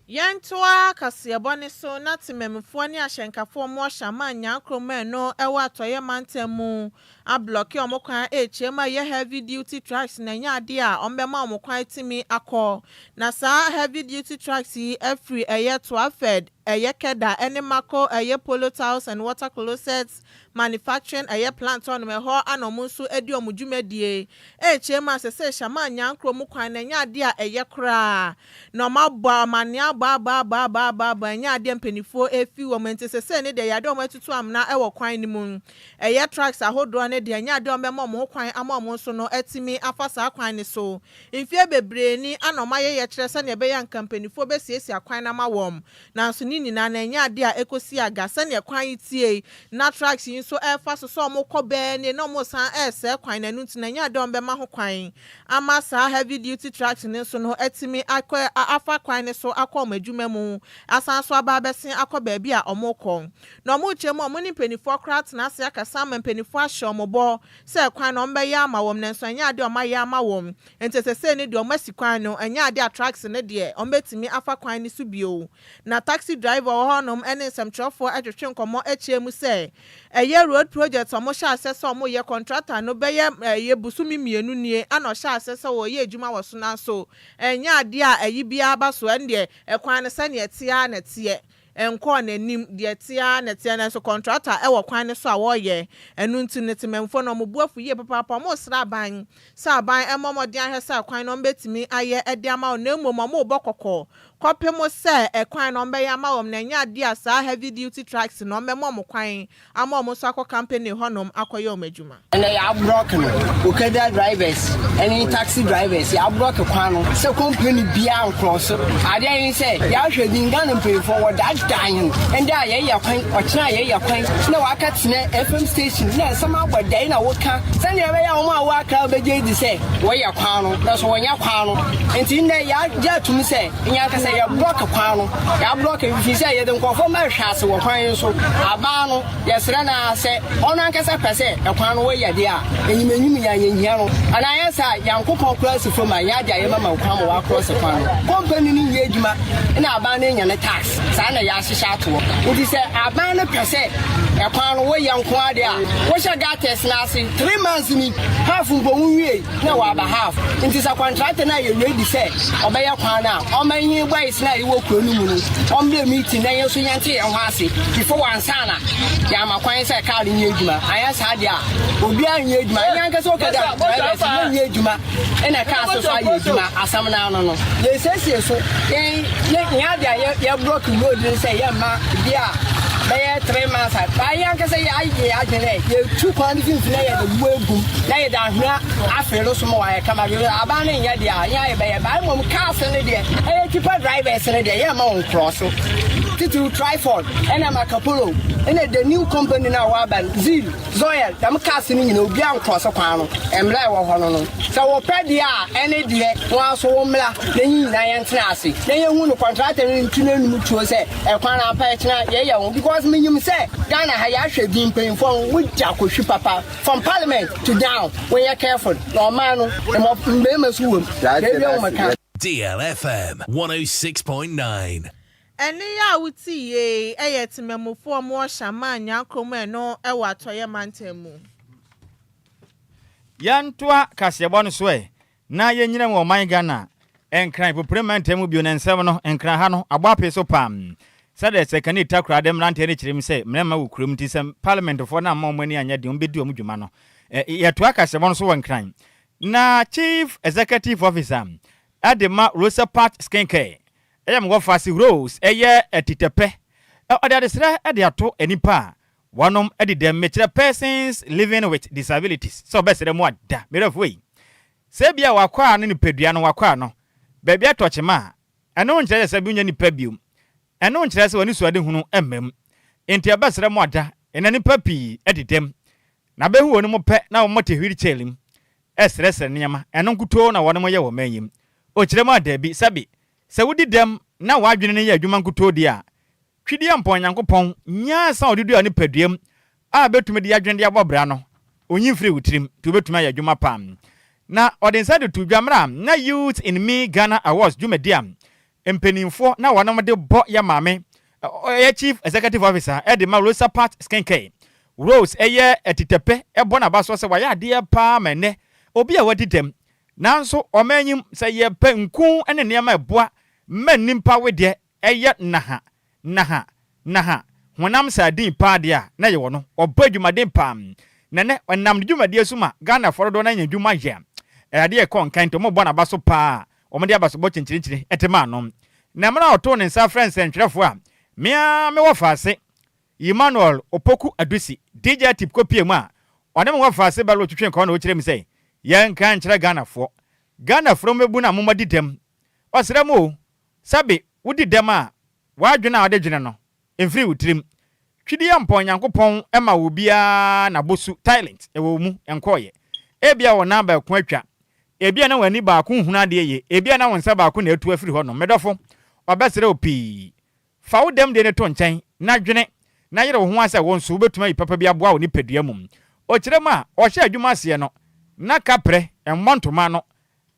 Yɛntoa kaseɛbɔ ne so na temammufoɔ ne ahyɛnkafoɔ mu ɔhyɛ ama nyankorom ɛno ɛwɔ atɔeɛ mantam mu ablock ɔmo kwan ɛrekyerɛ mu a ɛyɛ heavy duty trucks na ɛnyɛ adeɛ a ɔmo ɔmo kwan tumi akɔ. Na saa heavy duty trucks yi afiri ɛyɛ Tuafed, ɛyɛ Keda ɛne Mako, ɛyɛ Polo Tiles and Water Closet Manufacturing ɛyɛ plant hɔnom ɛhɔ ana ɔmo nso adi ɔmo dwumadie ɛrekyerɛ mu a sɛ sɛ hyɛma nyankoro mu kwan na ɛnyɛ adeɛ a ɛyɛ koraa na ɔmo abɔ amanneɛ abɔ abɔ abɔ abɔ abɔ abɔ, ɛnyɛ adeɛ mpanimfoɔ efi wɔn. Nti sɛ sɛ ne deɛ yɛade ɔmo atutu amena ɛwɔ kwan no mu, ɛyɛ trucks ahodoɔ ne deɛ ɛnyɛ adeɛ ɔmo bɛma ɔmo ho kwan ama ɔmo nso no atumi afa saa kwan no so. Mfie bebree ni ana ɔmo ayɛ yɛkyerɛ sɛnea ɛbɛyɛ nka mpanimfoɔ bɛsiesie akwan no ama wɔn, nanso ne nyinaa na ɛnyɛ adeɛ a ɛkɔsi aga. Sɛnea kwan yi tie na trucks yi nso ɛrefa so sɛ ɔmo kɔ bɛɛ ne na ɔmo san ɛresɛe kwan no, ɛno nti na ɛnyɛ adeɛ ɔmo bɛma ho kwan ama saa heavy duty trucks ne nso no atumi akɔ afa kwan no so akɔ ɔmo adwuma mu, asan so aba abɛsen akɔ baabi a ɔmo kɔ. Na ɔmo kyerɛ mu, ɔmo ne mpanimfoɔ koraa tena ase akasa ama mpanimfoɔ ahyɛ ɔmo bɔ sɛ kwan no ɔmo bɛyɛ ama wɔn, nanso ɛnyɛ adeɛ ɔmo ayɛ ama wɔn. Nti sɛsɛ ne deɛ ɔmo asi kwan no, ɛnyɛ adeɛ a trucks ne deɛ ɔmo bɛtumi afa kwan no so bio. Na taxi driver driver wɔ hɔnom ne nsɛmtwerɛfoɔ twetwe nkɔmmɔ kyerɛ mu sɛ ɛyɛ road project a wɔhyɛ aseɛ sɛ wɔyɛ contractor no bɛyɛ ɛyɛ bosome mmienu nie ana ɔhyɛ aseɛ sɛ wɔyɛ adwuma wɔ so, nanso ɛnyɛ adeɛ a ɛyi biara ba so. Ɛno deɛ, ɛkwan no sɛdeɛ ɛteɛ ara na ɛteɛ, nkɔɔ n'anim. Deɛ ɛteɛ ara na ɛteɛ, nanso contractor ɛwɔ kwan no so a wɔreyɛ. Ɛno nti ne temamfoɔ no, wɔn bo afu yie papaapa. Wɔn resrɛ aban sɛ aban ɛmmɔ mmɔden ahwɛ sɛ kwan no wɔbɛtumi ayɛ ɛde ama wɔn, na mmom wɔn rebɔ kɔkɔɔ kɔpem sɛ ɛkwan no wɔbɛyɛ ama wɔn na ɛnyɛ adeɛ a saa heavy duty trucks no wɔbɛma wɔn kwan ama wɔn nso akɔ company hɔnom akɔyɛ wɔn adwuma. Ɛnɛ yɛablock no, okada drivers ɛne taxi drivers, yɛablock kwan no sɛ company biara nkorɔ so. Adeɛ ne sɛ yɛahwɛ din Ghana mpanyinfoɔ wɔdaadaa yɛn. Ɛndɛ a yɛyɛ kwan, ɔkyena a yɛyɛ kwan na waka tena FM station na ɛsɛm abɔ dɛn na woka sɛnea ɛbɛyɛ a wɔn a wɔakra bɛgye di sɛ wɔyɛ kwan no, na so wɔnyɛ kwan no. Nti nnɛ yɛagye atum sɛ nyankasa yɛblock kwan no, yɛablock fi sɛ yɛde nkurɔfoɔ ma hwɛ ase wɔ kwan yi so. Aban no, yɛsrɛ no sɛ ɔno ankasa pɛ sɛ ɛkwan no wɔyɛ deɛ a enyimanyim yɛ yɛhia no anaa yɛ sɛ Nyankopɔn koraa si fam a yɛn ade a yɛmama kwan ma wɔakorɔ se kwan no. Company no nyɛ adwuma na aban no anya ne tax. Saa na yɛahyehyɛ atoɔ. Nti sɛ aban no pɛ sɛ ɛkwan no wɔyɛ nko ade a wohyɛ gutters no ase 3 months ni, half mpo wonwie na wɔaba half. Nti sɛ contractor no a yɛ ready sɛ ɔbɛyɛ kwan no a, ɔma yi boys no a yɛwɔ kuro no mu no ɔmbrɛ meeting na yɛn nso yɛnte yɛn ho ase before wansa na yɛama kwan sɛ car no nyɛ adwuma. Anyɛ saa deɛ a, obiara nyɛ adwuma. Ɛnyɛ ankasa okada drivers yɛnyɛ adwuma ɛna car so so ayɛ adwuma. Asɛm no ano no yɛsiesie so yɛn yɛn ade a yɛ block road no sɛ yɛmma bi a bɛyɛ 3 months a baa yɛn ankasa yɛ ayɛ adwene dɛ yɛtu kwan no mfimfini na yɛde bu egum na yɛde ahwea afei no so ma wɔayɛ kama. Aban no nyɛ deɛ a yɛn ayɛ bɛyɛ baa. Mmom cars no deɛ, ɛyɛ tipper drivers no deɛ, yɛmma wɔn korɔ so, titiriw Triford ɛna Macapolo ɛna the new company no a wɔaba no, Zeal, Zoel, dɛm cars no nyinaa, obiara nkorɔ so kwan no. Mmerɛ a ɛwɔ hɔ no, sɛ wɔpɛ deɛ a ɛne deɛ wɔn aso wɔn mmra na yɛn nyinaa yɛntena ase na yɛhu no. Contractor no ntu n'anum tuo sɛ ɛkwan no ampa ɛkyena yɛyɛ ho, because menyim sɛ Ghana ha yɛahwɛ din mpanyinfoɔ no wogya akɔhwi papa from parliament to down. Wɔnyɛ careful na ɔman no mmɔ mmarima so wɔ mu yɛwie wɔn ka. DLFM 106.9. Ɛne yɛ a wote yie ɛyɛ temamufoɔ mo wɔ Shama Nyankurom, ɛno ɛwɔ Atɔyɛ mantam mu. Yɛntoa kaseɛbɔ no so ɛ na yɛnyina mu ɔman Ghana Nkran popere mantam mu bio. Ne nsɛm no, Nkran ha no abɔ apee so pam sɛdeɛ sɛ kane takora de mmeranteɛ no kyerɛ mu sɛ mmarima wɔ kurom, nti sɛ parliamentfoɔ no amma ɔmo ani anyɛ deɛ ɔmbɛdi ɔmo dwuma no. Yɛtoa kaseɛbɔ no so wɔ Nkran na Chief Executive Officer ɛde ma Rosa Part Skincare, ɛyɛ mo wɔfa se Rose ɛyɛ atitɛpɛ, ɔde adesrɛ ɛde ato nipa a wɔnom de dɛm, mekyerɛ persons living with disabilities, sɛ ɔbɛsrɛ mu ada mmerɛfoɔ yi sɛ bia wakɔ a no nipadua no wakɔ a no baabi atɔ kyema a, ɛno nkyerɛ sɛ bi nyɛ nipa biom, ɛno nkyerɛ sɛ wɔne suade hunu mmam. Nti ɛbɛsrɛ mu ada ɛna nipa pii de dɛm na bɛhu wɔn mu pɛ na wɔn te wheelchair mu ɛsrɛsrɛ nneɛma. Ɛno nkutoo na wɔn yɛ wɔ man yi mu. Ɔkyerɛ mu a, daabi, sɛbi sɛ wodi dɛm na w'adwene no yɛ adwuma nkutoo deɛ a, Twedeɛ mpɔn Nyankopɔn nyansa a ɔde dua nipadua mu a bɛtumi de adwene de abɔ bra no, onyi mfiri wo tirim, nti wobɛtumi ayɛ adwuma paa. Na ɔde nsa de to dwa mmerɛ a na Youth in Me Ghana Awards dwumadi a mpanimfoɔ na wɔnom de bɔ yɛ maame ɔyɛ Chief Executive Officer ɛde ma Rosa Part Skincare, Rose ɛyɛ atitɛpɛ, ɛbɔ n'aba so sɛ wayɛ adeɛ paa ma ɛnɛ obi a wadi dɛm nanso ɔma anyim sɛ yɛpɛ nku ne nneɛma ɛboa ma nnipa wedeɛ ɛyɛ naha naha naha honam saa din paa deɛ a na yɛwɔ no, ɔbɔ adwumaden paa na nɛ ɔnam ne dwumadie so ma Ghanafoɔ dodoɔ no anya adwuma yɛ. Ɛyɛ ɛkɔ nkan, nti ɔmobɔ n'aba so paa. Ɔmode abasobɔ kyinkyirikyiri ɛte maa no. Na mmerɛ a ɔtoo ne nsa frɛ nsɛntwerɛfoɔ a mea mewɔ faase Emmanuel Opoku Adusi DJ Tip kɔpie mu a ɔne me wɔ faase bɛlo twetwe nkɔɔ na ɔkyerɛ mu sɛ yɛnka nkyerɛ Ghanafoɔ, Ghanafoɔ mmɛbu no a momadi dɛm. Ɔsrɛ mu o, sɛbe wodi dɛm a, w'adwene a wode dwene no mfiri wo tirim. Twedeɛ mpɔn Nyankopɔn ma wo biara n'abosu talent ɛwɔ wo mu nkɔɔyɛ. Ebia wo nan baako atwa, ebia na w'ani baako nhunu adeɛ yie, ebia na wo nsa baako na atu afiri hɔ nom. Medɔfo, ɔbɛsrɛ wo pii. Fa wo dɛm deɛ no to nkyɛn na dwene na yere wo ho asɛ wo nso wobɛtumi ayi papa bi aboa wo nipadua mu. Ɔkyerɛ mu a ɔhyɛ adwuma aseɛ no, na kaprɛ mmɔ ntoma no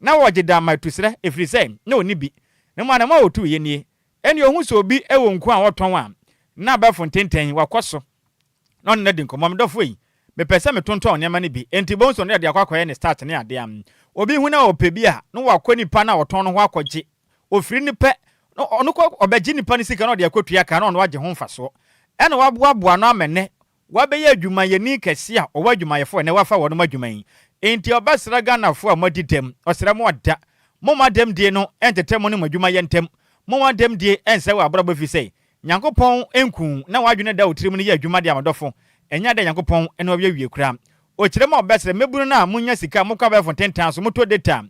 na wɔgye da ma atusrɛ, ɛfiri sɛ na ɔnni bi. Na mu anamɔ a ɔtuiɛ nie. Ɛnneɛ ɔhu sɛ obi wɔ nku a ɔtɔn a, na abɛɛfo ntenten, wakɔ so na ɔne no adi nkɔmmɔ. Me dɔfo ei, mepɛ sɛ metontɔn nneɛma no bi. Enti bohu sɛ ɔno de akɔ akɔyɛ ne start ne adeɛ a. Obi hu na ɔpɛ bi a, na wakɔ nipa no a ɔtɔn no hɔ akɔgye. Ɔfiri no pɛ, na ɔno kɔ ɔbɛgye nipa no sika na ɔde akɔtua ka na ɔno agye ho mfasoɔ. Ɛna waboaboa ano ama nnɛ wabɛyɛ adwumayɛni kɛseɛ a ɔwɔ adwumayɛfoɔ ɛnnɛ wafa wɔnom adwuma yi. Enti ɔbɛsrɛ Ghanafoɔ a moadi dɛm, ɔsrɛ mo ada, momma dɛmdie no ntete mo ne mo adwumayɛ ntam, momma dɛmdie nsɛe wɔ abrabɔ ɛfiri sɛ Nyankopɔn nku wo na w'adwene da wo tirim no yɛ adwuma de ama dɔfo, ɛnyɛ ade a Nyankopɔn ne wo awie koraa. Okyerɛ mu a ɔbɛsrɛ mmabunu no a monnya sika a mokɔ abɛɛfo ntentan so motɔ data a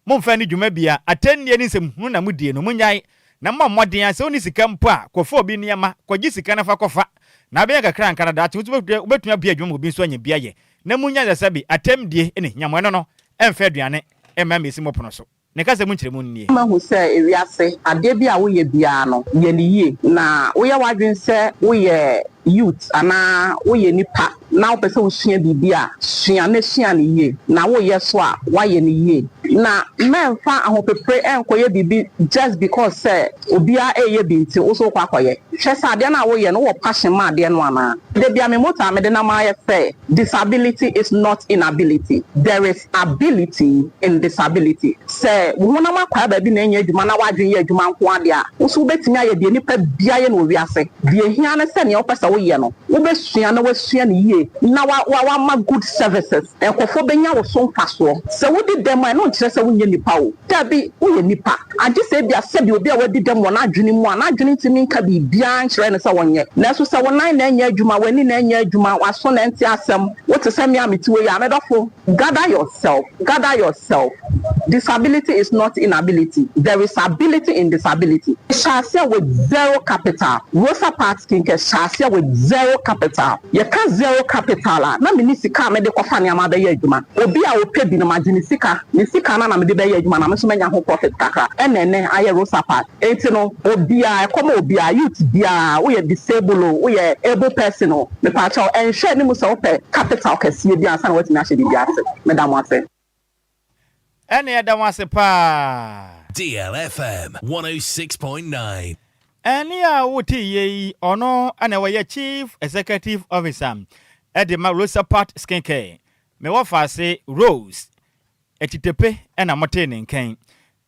momfa nni dwuma bi a atɛnnie ne nsɛmhunu na modie no monnyae na mommɔ mmɔden ara sɛ wonni sika mpo a kɔfa obi nneɛma kɔgye sika na fa kɔfa na abɛnya kakra anka na daakye wo nso wobɛtumi abue adwuma ma obi nso anya bi ayɛ na monnya sɛ sɛbe atɛmdie ne hia mo ɛno no ɛmfa aduane mma mmɛsi mo pono so. Ne kasa mu nkyerɛmu nie. Mahu sɛ ewiase, adeɛ bi a woyɛ biara no, yɛ no yie. Na woyɛ w'adwene sɛ woyɛ youth anaa woyɛ nipa na wopɛ sɛ wosua biribi a, sua na sua no yie. Na woyɛ so a, woayɛ no yie. Na mɛmfa ahopepere nkɔyɛ biribi just because sɛ obiara reyɛ bi nti wo nso wokɔ akɔyɛ. Hwɛ sɛ adeɛ no a woyɛ no, wowɔ passion ma adeɛ no anaa. Da biara me motto a mede nam ara yɛ sɛ, Disability is not inability, there is ability in disability. Sɛ wo honam akwaa baabi na ɛnyɛ adwuma na w'adwene yɛ adwuma nko ara deɛ a, wo nso wobɛtumi ayɛ deɛ nipa biara yɛ no wɔ wiase. Deɛ ɛhia ne sɛ nea wopɛ sɛ woyɛ no, wobɛsua na woasua no yie na woama good services. Nkurɔfoɔ bɛnya wo so mfasoɔ. Sɛ wodi dɛm a, ɛno nkyerɛ sɛ wonyɛ nipa o. Dabi, woyɛ nipa. Agye sɛ ebia sɛbi obi a wadi dɛm wɔ n'adwene mu a n'adwene ntumi nka biribiara nkyerɛ no sɛ ɔnyɛ. Nanso sɛ wo nan na ɛnyɛ adwuma, w'ani na ɛnyɛ adwuma, w'aso na ɛnte asɛm, wote sɛ me a mete hɔ yi a, me dɔfo, gather yourself, gather yourself. Disability is not inability, there is ability in disability. Hyɛ aseɛ with zero capital. Rosa Parks Kinkɛ hyɛ aseɛ with zero capital. Yɛka zero capital a, na menni sika a mede kɔfa nneɛma abɛyɛ adwuma. Obi a ɔpɛ bi no, magye ne sika. Ne sika no na mede bɛyɛ adwuma na me nso manya ho profit kakra. Ɛna ɛnnɛ ayɛ Rosa Parks. Enti no, obiara, ɛkɔm a obiara, youth biara, woyɛ disable o, woyɛ able person o, mepaakyɛw, ɛnhwɛ anim sɛ wopɛ capital kɛseɛ bi ansa na woatumi ahyɛ biribi ase. Meda mo ase. Ɛne yɛda mo ase paa. DLFM 106.9. Ɛnne a wote yie yi, ɔno na ɔyɛ Chief Executive Officer de ma Rosapart Skincare. Me wɔfaase Rose Atitepe na motee ne nka yi.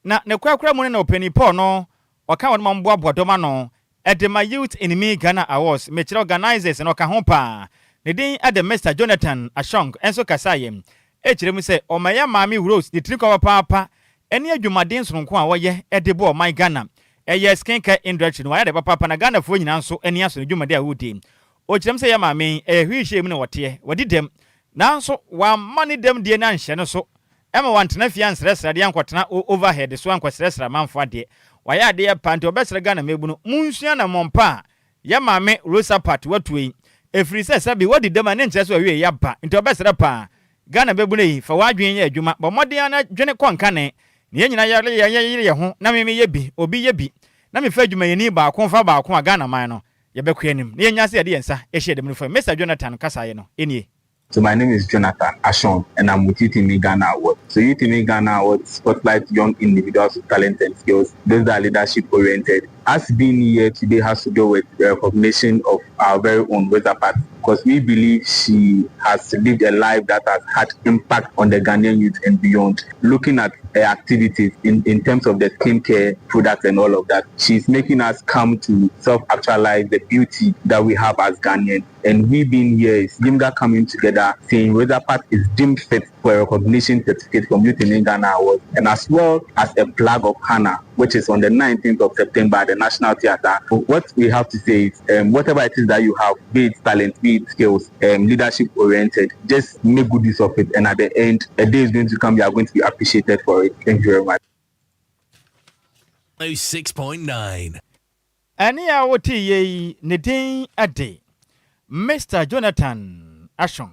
Na ne korakora mu no na Ɔpanin Paul no ɔka wɔn ma wɔboaboa dɔm ano de ma Youth in Me Ghana Awards, mekyerɛ organisers no ɔka ho paa. Ne din de Mister Jonathan Ashong nso kasaeɛ kyerɛ mu sɛ ɔma yɛn Maame Rose ne tiri nkwa papaapa ne adwumaden sononko a ɔyɛ de boa ɔman Ghana ɛyɛ skin care industry no wayɛ ade papaapa na Ghanafoɔ nyinaa nso ani asɔ ne dwumadi a ɔredi. Ɔkyerɛ mu sɛ yɛn maame yi ɛyɛ wheelchair mu na ɔteɛ, wadi dɛm nanso wamma ne dɛmdie no anhyɛ no so Ɛmma wantena fie ansrɛsrɛ adeɛ ankɔtena overhead so ankɔsrɛsrɛ amanfoɔ adeɛ. Wayɛ adeɛ paa nti ɔbɛsrɛ Ghana mmabunu, monsua anammɔn pa a yɛn maame Rosa Parks watuo yi. Ɛfiri sɛ sɛbe wadi dɛm a ne nkyerɛ sɛ wawie yɛ aba nti ɔbɛsrɛ paa. Ghana mmabunu ei, fa w'adwene yɛ adwuma, bɔ mmɔden ara na dwene kɔ nkane na yɛn nyinaa yɛyere yɛn ho na me meyɛ bi, obi yɛ bi na mefa adwumayɛni baako fa baako a Ghana man no yɛbɛkɔ anim na yɛnya sɛ yɛde yɛn nsa hyɛ dɛm no fam. Mister Jonathan kasaeɛ no nie. So my name is Jonathan Ashon and I'm with Youth in Me Ghana Award. So Youth in Me Ghana Award spotlight young individuals with talent and skills, those that are leadership oriented. Us being here today has to do with the recognition of our very own Rosa Parks, because we believe she has lived a life that has had impact on the Ghanaian youth and beyond. Looking at her activities in, in terms of the skincare products and all of that, she's making us come to self-actualize the beauty that we have as Ghanaians. And we being here is Yimga coming together saying Rosa Parks is deemed fit for a recognition certificate from Youth in Ghana Awards, and as well as a flag of honor, which is on the 19th of September at the National Theatre. What we have to say is, whatever it is that you have, be it talent, be it skills, leadership oriented, just make good use of it. And at the end, a day is going to come, you are going to be appreciated for it. Thank you very much. 06.9. Ɛnne a wotee yi, ne din de Mister Jonathan Ashong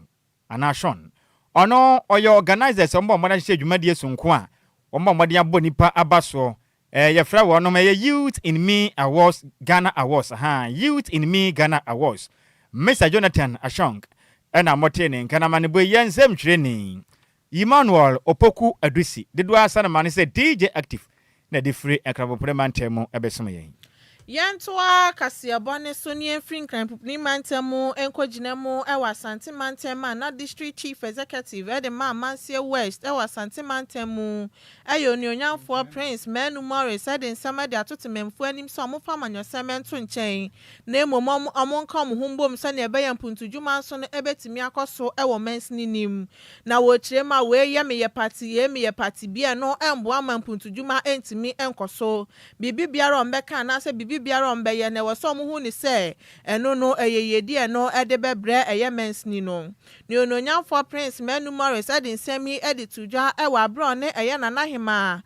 anaa Ashon. Ɔno ɔyɛ organisers a wɔbɔ mmɔden ahyehyɛ dwumadie sononko a wɔbɔ mmɔden abɔ nnipa aba soɔ. Ɛɛ yɛfrɛ wɔnom ɛyɛ Youth in Me Awards Ghana Awards ahaa Youth in Me Ghana Awards. Mister Jonathan Ashong ɛna motee ne nka na amanebɔ yi yɛ nsɛmtwerɛni. Emmanuel Opoku Adusi, dodoɔ ara sane ma no sɛ DJ Active na ɛde firi Nkrabopre mantam mu bɛsom yɛn. Yɛntoa kaseɛbɔ no so na yɛmfiri Nkran Pupuni mantam mu nkɔgyina mu wɔ Asante mantam a na District Chief Executive de ma Amansie West wɔ Asante mantam mu yɛ Onuonyamfoɔ Prince Manu Morris de nsɛm de ato temammufoɔ anim sɛ wɔmfa amanyɔsɛm nto nkyɛn na mmom wɔnka wɔn ho mbom sɛdeɛ ɛbɛyɛ mpuntudwuma nso no bɛtumi akɔ so wɔ mansini no mu. Na wɔrekyerɛ mu a wei yɛ meyɛ party yei meyɛ party bi a ɛno mmoa ma mpuntudwuma ntumi nkɔ so. Biribi biara a wɔbɛka anaasɛ biribi biara a wɔbɛyɛ no, ɛwɔ sɛ wɔhu no sɛ ɛno no ɛyɛ yiedie a ɛno de bɛbrɛ ɛyɛ mansini no. Ne Onuonyamfoɔ Prince Manu Morris de nsɛm yi de too dwa wɔ aberɛ a ɔne ɛyɛ Nana Hemaa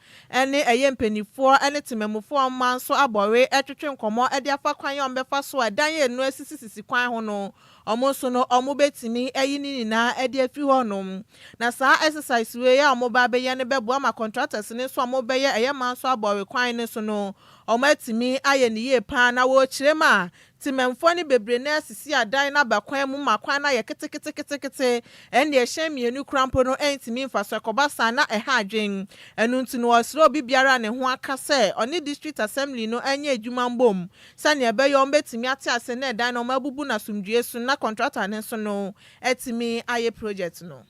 ne ɛyɛ mpaninfoɔ ne temamufoɔ mma nso abɔwe retwetwe nkɔmmɔ de afa kwan a wɔbɛfa so a ɛdan a ɛno asisisisi kwan ho no Wɔn nso no, wɔbɛtumi ayi ne nyinaa de afiri hɔnom. Na saa exercise wei a wɔba abɛyɛ no bɛboa ma contractors no nso a wɔbɛyɛ ɛyɛ manso abɔre kwan no so no, wɔatumi ayɛ no yie pa ara. Na wɔrekyerɛ mu a, Temamfoɔ no bebree no ara asisi adan no aba kwan mu ma kwan no ayɛ keteketekete. Ɛnneɛ hyɛn mmienu koraa mpo no ntumi mfa so, ɛkɔba saa na ɛha adwene. Ɛno nti no, wɔresrɛ obi biara a ne ho aka sɛ ɔne District Assembly no nyɛ adwuma mbom Sɛnea ɛbɛyɛ wɔbɛtumi ate ase na ɛdan no wɔabubu no asomdwoeɛ so na kɔntrata no nso no atumi ayɛ project no.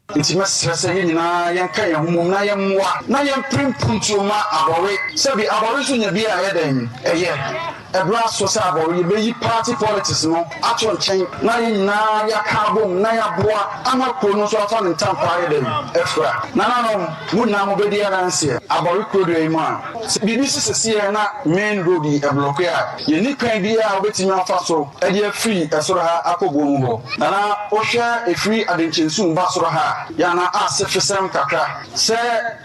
Enti mɛsrɛ sɛ yɛn nyinaa yɛnka yɛn ho mmom na yɛmmoa na yɛmpere mpuntuo mma Abɔre. Sɛbi Abɔre nso nya bi a ɛyɛ dɛn? Ɛyɛ. Ɛberɛ aso sɛ Abɔre yɛbɛyi party politics no ato nkyɛn na yɛn nyinaa yɛaka abom na yɛaboa ama kuro no nso afa ne ntampa ayɛ dɛn? Afira. Nananom, mo nyinaa mobɛdi adanseɛ Abɔre kuro dua yi mu a. Sɛ biribi si sesei na main road yi blɔke a, yɛnni kwan biara a wobɛtumi afa so de afiri soro ha akɔ buo mu hɔ. Nana wohwɛ ɛfiri Adenkyɛnsu ba soro ha a, yɛ a na ase fesɛm kakra. Sɛ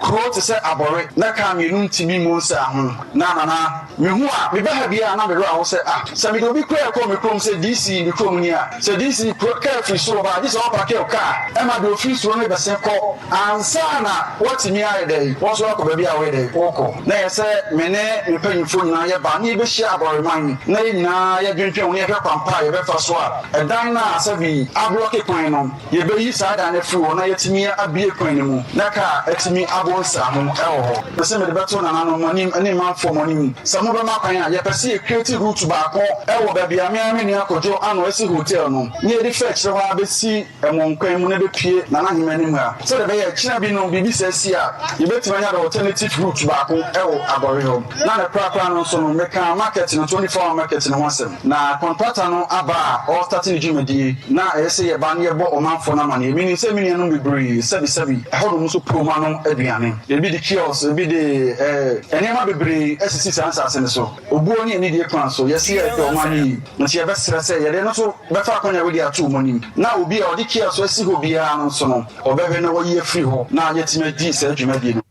kuro te sɛ Abɔre na kaa mmienu ntumi mmu nsaa ho. Na Nana, mehu a, meba ha biara na me werɛ aho sɛ ah, sɛ mede obi koraa rekɔ me kurom sɛ DC me kurom ni a, sɛ DC kuro kaa firi soro ba a, gye sɛ wɔpake wo kaa ma deɛ ɔfiri soro no bɛsen kɔ. Ansa na woatumi ayɛ dɛn? Wo nso woakɔ baabi a woyɛ dɛn? Worekɔ. Na ɛyɛ sɛ me ne me mpanyimfoɔ nyinaa yɛba na yɛbɛhyia abɔreman yi, na yɛn nyinaa yɛdwendwen ho na yɛhwɛ kwan pa a yɛbɛfa so a ɛdan no a sɛbi ablɔke kwan no, yɛbɛyi saa dan no afiri hɔ na yɛatumi abue kwan no mu na kaa atumi abɔ nsraho wɔ hɔ. Mepɛ sɛ mede bɛto nananom mo anim ne manfoɔ mo anim sɛ mobɛma kwan a, yɛpɛ sɛ yɛ create route baako wɔ baabi a me ara me nua Kojo Ano asi hotel no na yɛde fa akyire hɔ ara bɛsi Ɛwɔ nkwan mu na ɛbɛpue Nana Ahema anim ha sɛdeɛ ɛbɛyɛ a kyena bi no biribi saa si a yɛbɛtumi anya the alternative route baako wɔ Abɔre hɔ. Na ne korakora no nso no mekaa market no, 24 hour market no ho asɛm. Na kɔntrata no aba a ɔrestarte ne dwumadie na ɛyɛ sɛ yɛba na yɛbɔ ɔmanfoɔ no amaneɛ. Menim sɛ me nuanom bebree sɛbisɛbi ɛhɔnom nso pɛ ɔmo ano aduane. Ebi de kiosk, ebi de eh, nneɛma bebree asisi saa nsaase no so. Obuo ne anidie kwan so, yɛse yɛrepɛ ɔman no yie, nti yɛbɛsrɛ sɛ yɛde no nso bɛfa akwanya wei de ato wɔn anim, na obi a ɔde kiosk asi hɔ biara no nso no, ɔbɛhwɛ na wayi afiri hɔ na yɛatumi adi saa dwumadie no.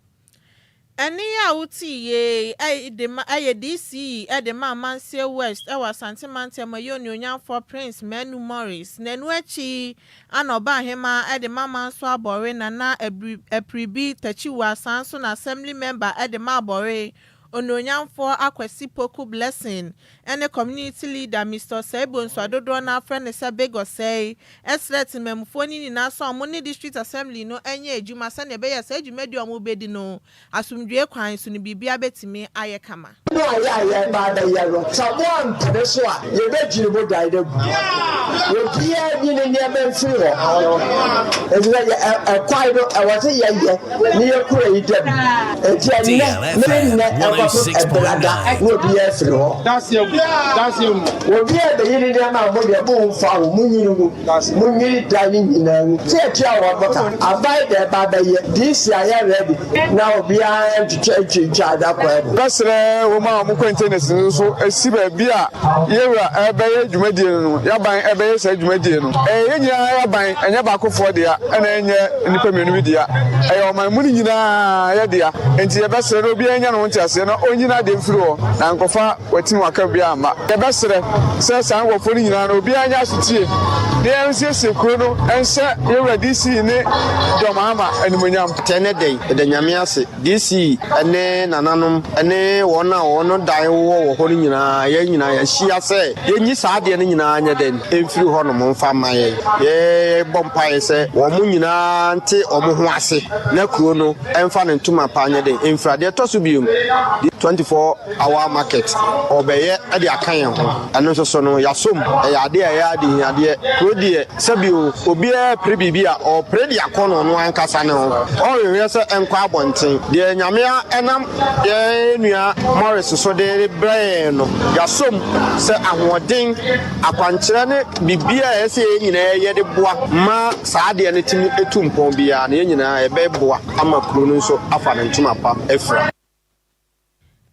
Ɛnne yi a wotee yei de ma yɛ DCE de ma Amansie West wɔ Asante Mantam ɛyɛ Onuonyamfoɔ Prince Manu Morris. Na ɛno akyi ana Ɔbaahemaa de ma Manso Abɔre Nana Apiribi Takyiwaa saa nso na Assembly Member de ma Abɔre Onuonyamfoɔ Akwasi Poku Blessing ne Community Leader Mister Osei Bonsu a dodoɔ no ara frɛ no sɛ Big Osei srɛɛ temanmufoɔ no nyinaa sɛ wɔn ne District Assembly no nyɛ adwuma sɛdeɛ ɛbɛyɛ a saa dwumadie a wɔrebɛdi no asomdwoeɛ kwan so no biribiara bɛtumi ayɛ kama. Mo a yɛ a yɛreba abɛyɛ no, sɛ moampene so a, yɛbɛdwiri mo dan no agu. Obiara nyi ne nneɛma mfiri hɔ. Efisɛ ɛkwan no, ɛwɔ sɛ yɛyɛ. Ne yɛ kura yi dɛm. Enti ɛnnɛ ne nnɛ ɛnkɔpem ɛbenada na obiara afiri hɔ. Obiara bɛyi ne nneɛma a mo deɛ momfa ho, monyi no ngu. Monnwiri dan no nyinaa ngu. Sɛ yɛtua wɔn mo ka, aban na ɛba abɛyɛ. DC ayɛ ready na obiara ntwitwa ntwintwa da kwan mu. Bɛsrɛ wɔn a wɔn containers no nso si baabi a yɛwura ɛbɛyɛ dwumadie no no, y'aban ɛbɛyɛ saa dwumadie no. Ɛyɛ yɛn nyinaa y'aban, ɛnyɛ baakofoɔ dea, ɛna ɛnyɛ nnipa mmienu bi dea. Ɛyɛ ɔman mu no nyinaa yɛ dea. Enti yɛbɛsrɛ na obiara nya ne ho nteaseɛ na ɔnyi n'adeɛ mfiri hɔ na nkɔfa watim waka biara mma. Yɛbɛsrɛ sɛ saa nkurɔfoɔ no nyinaa no obiara nyɛ asotie. na yɛnsiesie kuro no nhyɛ yɛn wura DC ne John Mahama animuonyam. Kyɛ ne dɛn? Yɛda Nyame ase. DC ne nananom ne wɔn a wɔn dan wowɔ wɔ hɔ no nyinaa, yɛn nyinaa yɛahyia sɛ yɛnyi saa adeɛ no nyinaa nyɛ dɛn mfiri hɔnom mfa mma yɛn. Yɛbɔ mpaeɛ sɛ wɔn nyinaa nte wɔn ho ase na kuro no mfa ne ntoma pa nyɛ dɛn mfira. Deɛ ɛtɔ so bio, 24 hour market ɔbɛyɛ de aka yɛn ho. Ɛno nso so no, yɛasom. Ɛyɛ adeɛ a ɛyɛ adehiadeɛ. Kuro deɛ, sɛbio obiara repere biribi a, ɔrepere de akɔ no ɔno ankasa ne ho. Ɔnhwehwɛ sɛ ɛnkɔ abɔnten. Deɛ Nyame nam yɛn nua Morris so de rebrɛ yɛn no, yɛasom sɛ ahoɔden, akwankyerɛ ne biribiara a ɛyɛ sɛ yɛn nyinaa yɛ de boa ma saa adeɛ no tumi tu mpɔn biara no, yɛn nyinaa yɛbɛboa ama kuro no nso afa ne ntoma pa afira.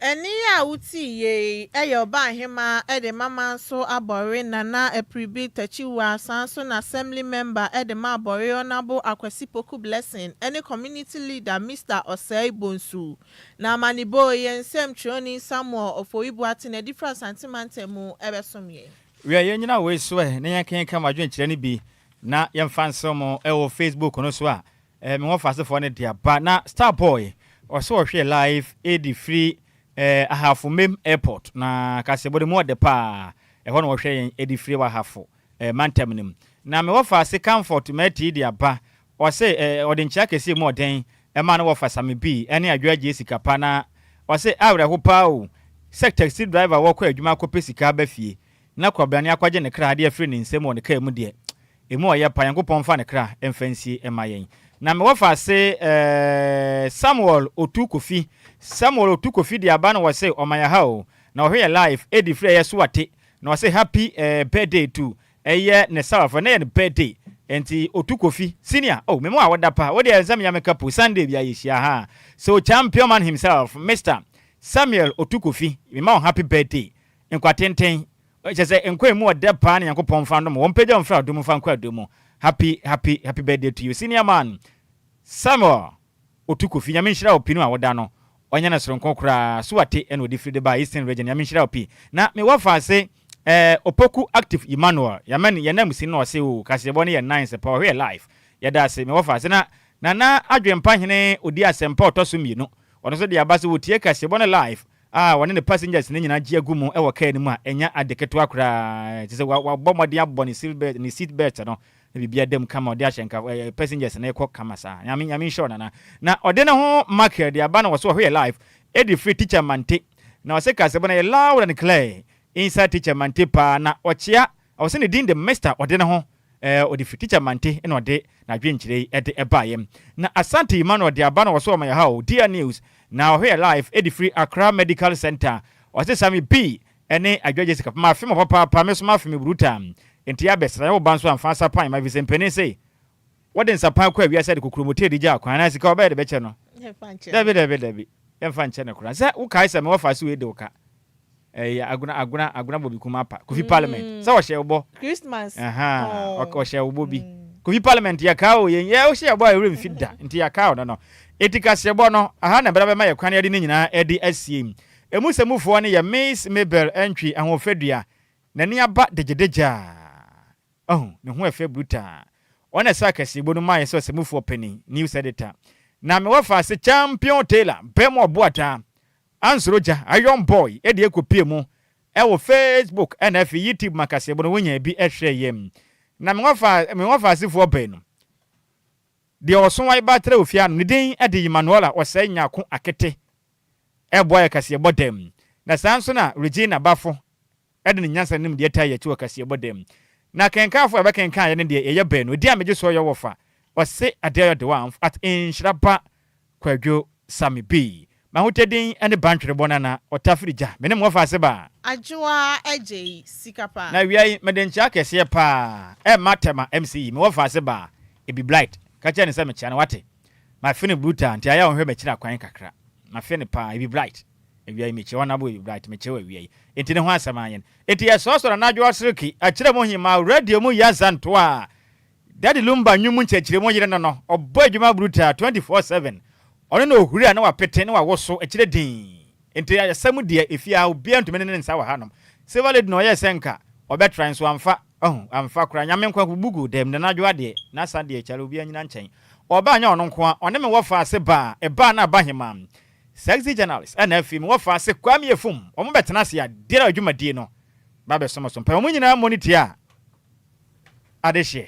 Ɛnne a wotii yei yɛ Ɔbaahemaa de ma Manso Abɔre Nana Apiribi Takyiwaa saa nso na Assembly Member de ma Abɔre Honourable Akwasi Poku Blessing ne Community Leader Mister Osei Bonsu. Na amanebɔ yi yɛn nsɛmtwerɛni Samuel Ofori Boateng Adifiri Asante Mantam mu bɛsom yɛn. Wiɛ, yɛnnyina wei so ɛ na yɛnkenkan mo adwenkyerɛ no bi na yɛmfa nsew mo wɔ Facebook no so a Eh me wɔfasefoɔ no de aba na star boy ɔse ɔhwɛɛ live edi firi eh Ahafo Mem airport na kaseɛbɔ no mu ɔdɛ paa ɛhɔ na ɔhwɛ yɛn edi firi wɔ Ahafo eh mantam no mu na me wɔfase Comfort Mati de aba ɔse eh ɔde nkyea kɛseɛ mu ɔdɛn ɛmaa ne wɔfa Same B ɛne Adwoa Gyee sika pa na ɔse awerɛho paa o sɛ taxi driver wɔkɔ adwuma akɔpɛ sika aba fie na kwabrane akɔgye ne kra de afiri ne nsam wɔ ne kaa mu deɛ Emu ɔyɛ pa, Nyankopɔn mfa ne kra mfa nsie mma yɛn. Na me wɔfa ase eh, Samuel Otu Kofi, Samuel Otu Kofi de aba na wɔse ɔma yɛ ha o, na ɔhwɛ yɛ live edi firi ɛyɛ Suwate, na ɔse happy eh, birthday to ɛyɛ ne sawafo, ɛnɛ yɛ ne birthday, nti Otu Kofi senior, oh me mu a woda pa, wo deɛ nsɛm ya me kapo, Sunday bia yɛhyia ha, so champion man himself, Mister Samuel Otu Kofi, me ma wo happy birthday, nkwa tenten, Kyerɛ sɛ nkwa emu ɔdɛ paa na Nyankopɔn mfa ndom wo, ɔmpagya wo mfiri adom mu mfa nkɔ adom mu. Happy happy happy birthday to you senior man Samuel Otu Kofi Nyame nhyira wo pii no a woda no ɔnyɛ no soronko koraa Suwate ɛna ɔde firi de baa Eastern Region Nyame nhyira wo pii na me wɔfa ase eh, Opoku Active Emmanuel yɛama no yɛn nanmusini na ɔse oo kaseɛbɔ no yɛ nice paa ɔhwɛ yɛ live yɛda ase me wɔfa ase na Nana Adwempa Hene ɔdi asɛmpa ɔtɔ so mmienu ɔno nso de aba sɛ wɔtie kaseɛbɔ no live a ɔne ne passengers no nyinaa gye agu mu wɔ kaa no mu a ɛnyɛ ade ketewa koraa. Kyerɛ sɛ wabɔ mmɔden abɔ ne seat belt ne seat belt no na biribiara da mu kama ɔde ahyɛ nka ɛɛ passengers no rekɔ kama saa. Nyame Nyame nhyira wo nana. Na ɔde ne ho Michael de aba na ɔso ɔhwɛ yɛ live ɛde firi teacher Mante na ɔse kasɛbɔ no yɛ loud and clear inside teacher Mante paa na ɔkyea ɔse ne din de Mister ɔde ne ho Ɛɛ ɔde firi Teacher Mante na ɔde n'adwenkyerɛ yi de baeɛ. Na Asante Emmanuel de aba na ɔso ɔma yɛ ha o, Dear News, na ɔhwɛ yɛ live de firi Accra Medical Centre. Ɔse Sammy B ne Adwoa Jessica mafe mo papaapa, me nso mafe me brutal. Nti abɛsra yɛ wo ba nso amfa nsapan ma efisɛ mpanin se wɔde nsapan kɔ awiase de kokuromotee de gyaa kwan anaa sika ɔbɛyɛ de bɛkyɛ no. Dabi dabi dabi, yɛmfa nkyɛ no koraa. Sɛ wokae sɛ mewɔ faase wei de wo ka. Ɛyɛ agona agona agona bɔ bi kuma pa kofi parliament sɛ ɔhyɛ wobɔ Christmas ɔhyɛ wobɔ bi kofi parliament yɛ kaa o yɛn yɛ ɔhyɛ yɛbɔ a ɛwerɛ mfi da nti yɛ kaa ɔno no eti kaseɛbɔ no aha na ɛbɛrɛ bɛma yɛ kwan yɛde ne nyinaa ɛde asie emu sɛmufoɔ no yɛ Miss Mabel Antwi ahoɔfɛdua n'ani aba degyedegyaa Ahu, ne ho ɛfɛ brutaa. Ɔno na ɛsaa kaseɛbɔ no maaeɛ sɛ ɔsɛmufoɔ panin, news editor. Na me wɔfa ase Champion Taylor, bɛɛma ɔboataa, ansoro gya, Iron Boy, ɛde ɛkɔpie mu ɛwɔ Facebook ɛna afei YouTube ma kaseɛbɔ no wonya bi ɛhwɛeɛ. Na me wɔfa, me wɔfa asefoɔ baanu, deɛ ɔso wae ba tra ofie ano, ne din ɛde Emmanuela Ɔsɛe Nyarko Akete, ɛboa yɛ kaseɛbɔ dɛm. Na saa nso na Regina Bafo de ne nyansa ne nimdeɛ taa yɛn akyi wɔ kaseɛbɔ da mu. Na akenkanfo a yɛbɛkenkan yɛn no deɛ, yɛyɛ baanu. Edin a megye soɔ yɛ Wɔfa Ɔse Adeayɔ Dewamf at Nhyira Ba Kwadwo Sammy B. M'ahotɛ din ne Bantwere Bɔ Nana Ɔtafiri Gya. Me ne mo Wɔfa Ase Ba. Adwoa Agyei sika pa. Na awia yi, mede nkyea kɛseɛ paa rema Tema MC, me Wɔfa Ase Ba, Ebi Blight. Ka kyerɛ no sɛ mekyea no, wate? Mafe no brutal, nti ayɛ a ɔnhwɛ m'akyiri akwan kakra. Mafe no paa, Ebi Blight. Awia yi mekyɛ wɔn abo Bright mekyɛ wo awia yi Enti ne ho asɛm anyen Enti yɛsɔɔsɔɔ anadwo ɔsereke Akyerɛ mu hemaa radio mu yaza ntoa Daddy Lumba nnwom mu nkyerɛkyerɛmu yere no no Ɔbɔ adwuma brutal 24/7 Ɔno na ohuri a na wapete na wawoso akyire dinn Enti asɛm deɛ efie ha obiara ntumi ne ne nsa wɔ hanom Silver Lady na ɔyɛɛ sɛ nka. Ɔbɛtra nso amfa, ɔho, amfa koraa. Nyame nkwa bubu guu dɛm, Nana Adwoa deɛ, n'asa deɛ kyale obiara nyina nkyɛn. Ɔbaa nyɛ ɔno nko a, ɔne me wɔfa ase baa, ɛbaa na aba hemaa. Sexy journalist ɛna afei me wɔfa ase Kwame Efum, wɔn bɛtena ase a, deɛ dwumadie no ba bɛsom so. Mpɛ wɔn nyinaa mmɔ ne ti a, adehyeɛ.